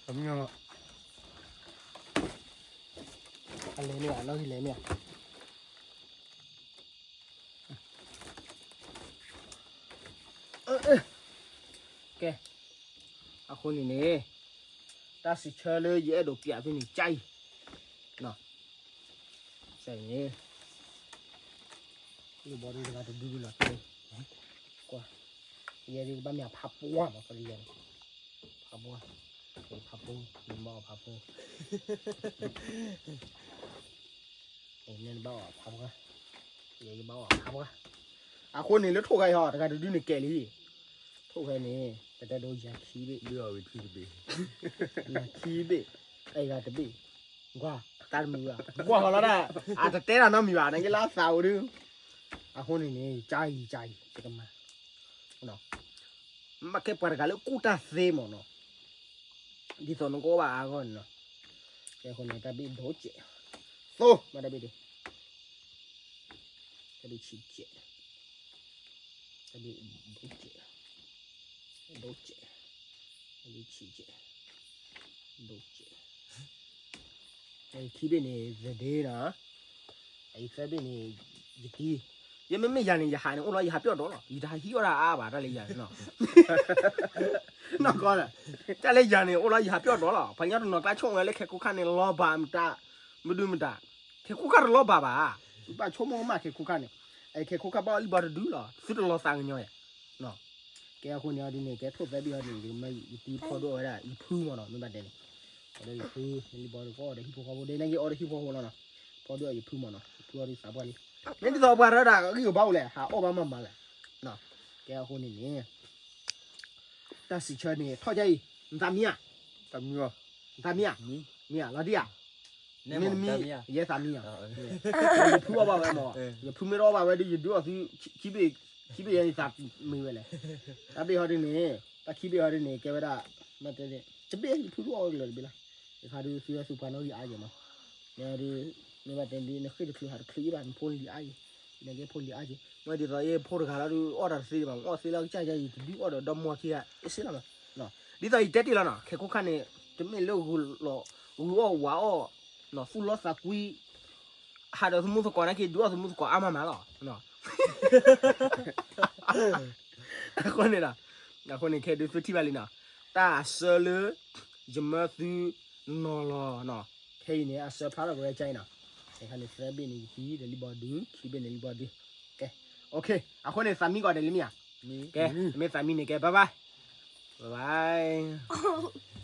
တမ့ၢ်လီၤ, အလဲၤန့ၣ်ဧါ, နီၣ်ဂံၢ်လဲၤန့ၣ်ဧါ. ကဲ, အဃိန့ၣ်န့ၣ်, တၢ်စံးဆၢလၢယအဲၣ်ဒိးပျးသုန့ၣ် ကၠါအံၤ, ကၠါအံၤန့ၣ်, လၢဘီဒုတဂၤတဒုလီၤ, ကွၢ်, ယဲဒုကဘၣ်မ့ၢ်အဖးပှၢ်မး ခီလံယဲန့ၣ်, ဖးပှၢ်, ဖးပှၢ်, နဘၣ်အီၤဖးပှၢ်, နဘၣ်အီၤဖးပှၢ်, ယဲယဘၣ်အီၤဖးပှၢ်, အဃိန့ၣ်လၢထိၣ်ခါအံၤဟီ တဂၤတဒုန့ၣ်ကဲလံ, ထိၣ်ခါအံၤန့ၣ် တတဲဒိယၤခံဘ့ၣ်, ယၤခံဘ့ၣ်, အဂၤတဘ့ၣ်, ကွၢ်, တၢ်တမုာ်ဘၣ်, ကွၢ်ဃီလီၤဒၣ်, အတတဲတၢ်နီတမံၤဘၣ် နက့လၢအသးအိၣ်ဒု, အဃိန့ၣ်န့ၣ် ကၠါအံၤ ကၠါအံၤ ယကမၤ မ့ၢ်ကဲပှၤတဂၤလၢကူၣ်တၢ်သ့မးနီၤ, ဒ်သိးနကအီၣ်ဘၣ်အါဂီၢ်န့ၣ်နီၤ, ကဲအဃိန့ၣ် တၢ်ဘ့ၣ်ဒိၣ်စဲး, သိမ့ၢ်တၢ်ဘ့ၣ်ဒ့, တၢ်ဘ့ၣ်ဆံးစဲး, တၢ်ဘ့ၣ်ဒိၣ်စဲး, ဒိၣ်စဲး, တၢ်ဘ့ၣ်ဆံးစဲး, ဒိၣ်စဲး ခံဘ့ၣ်န့ၣ် သဒ့နီၤ, အသၢဘ့ၣ်န့ၣ် ယတံၤ, ယမ့မ့ၢ်ယၤန့ၣ် ယဟးန့ၣ် အိၣ်လီၤယဟးပျီၣ်ဒီးလီၤ, ယတဟးဟံးအီၣ်တၢ်အါဘၣ် တၢ်လၢယၤန့ၣ်နီၤ, နီၢ်ကီၢ်, တၢ်လၢယၤန့ၣ် အိၣ်လီၤယဟးပျီၣ်ဒီးလီၤ, ပှၤကညီတနီၤကျါဆိကမိၣ်လၢခဲခိၣ်ခါန့ၣ် လီၤဘၣ်မတၤ, မဒုမတၤ, ခဲခိၣ်ခါတလီၤဘၣ်ဘၣ်, ဘၣ်ဆိကမိၣ်ကမၣ်ခဲခိၣ်ခါန့ၣ်, အခဲခိၣ်ခါဘၣ်အီၣ်လံၣ်ဘီတဒုလီၤ, သုတလီၤသးကညီၤယၤ ကဲအဃိန့ၣ်အီၤဒ်န့ၣ် ကဲထိၣ်သၢဘ့ၣ်အီၤဒ်န့ၣ် ယတံၤဖီဒိၣ်အီၤဝဲဒၣ် ယဖုမးနီၤ, မ့ၢ်ဘၣ်တဲန့ၣ်, အီၤဒီးယဖု, လံၣ်ဘီတကအီၣ်ဒီးဟံၣ်ဖိဃီဖိ ဒ်န့ၣ်က့ၤအီၤဒီးဟံၣ်ဖိဃီဖိလီၤနီၤ, ဖီဒိၣ်အီၤယဖုမးနီၤ, ယဖုအီၤဒ်သးပှၢ်လံ, မ့ၢ်ဒ်သိးပှၤရၢဒၣ်ဂံၢ်ကဘၣ်အိၣ်လဲၣ် ဟးအီၣ်ဘၣ်မးမးလဲၣ်, ကဲအဃိန့ၣ်န့ၣ် တၢ်စံးဆၢန့ၣ် ထီၣ်ကၠါအံၤ, နသးမံဧါ, နသးမံဧါ, မံဧါ လီၤတံၢ်ဧါ, မ့ၢ်နမံ, ယဲသးမံဧါ, ယဖုအီၣ်ဘၣ်ဝဲမး, ယဖုမ့ၢ်တအီၣ်ဘၣ်ဝဲဒီး ယဒုးအီၣ်သု, ခံဘ့ၣ်, ခံဘ့ၣ်ယဲန့ၣ်သးမံဝဲလဲၣ်, တၢ်ဘ့ၣ်ဟီဒ်န့ၣ်, တၢ်ခံဘ့ၣ်ဟီဒ်န့ၣ် ကဲဝဲဒၣ်, တဘ့ၣ်ယဖုဒုးအီၣ်ဝဲကလၢၤတဘ့ၣ်လီၤ, ယခါဒုးသုဝဲသုပှၤနီၣ်ဂံၢ်အါယဲမး, မ့ၢ်ဘၣ်တဲဒ်နဃ့ၢ်တချုးဟးတချုးဘၣ် နဖိလံၤအါယဲ, နကဲဖိလံၤအါယဲ, မ့ၢ်ဒ်သိးယဲဖိတဂၤလီၤဒုးအီၣ်တၢ်တသ့ဘၣ် မ့ၢ်အီၣ်သ့လၢကစၢ်ယဲ ယတဒုးအီၣ်ဒီးဒီမါခံဂၤ အ့ၣ်စ့လီၤမး, ဒ်သိးယတဲတ့ၢ်လီၤနီၤ ခဲခိၣ်ခါန့ၣ် တမ့ၢ်လၢဂုၤလီၤ, ဂုၤအီၣ်ဝၤအီၣ်, သူၣ်လီသးကွံ, ဟးဒီးသမူသကိးနာ်က့ ဒုးအီၣ်သမူသကိးအါမးမးလီၤ. အဃိန့ၣ်ဒီး, အဃိန့ၣ် ခဲဒုးသုထံၣ်ဘၣ်လံနီၤ, တၢ်အဆၢလၢ ယမၢသုနီၤလီၤနီၤ, ခဲအံၤန့ၣ် အဆၢဖျါထီၣ်က့ၤဝဲကၠါအံၤနီၤ, ခဲခါန့ၣ် သၢဘ့ၣ်န့ၣ် ယတံၤဒီးလံၣ်ဘီဒုး, ခံဘ့ၣ်န့ၣ်လံၣ်ဘီဒုး, ကဲ, အဃိန့ၣ် သးမံကီးဒဲးလံမ့ၢ်ဧါ, ကဲ, မ့ၢ်သးမံန့ၣ် ကဲ bye bye, bye bye.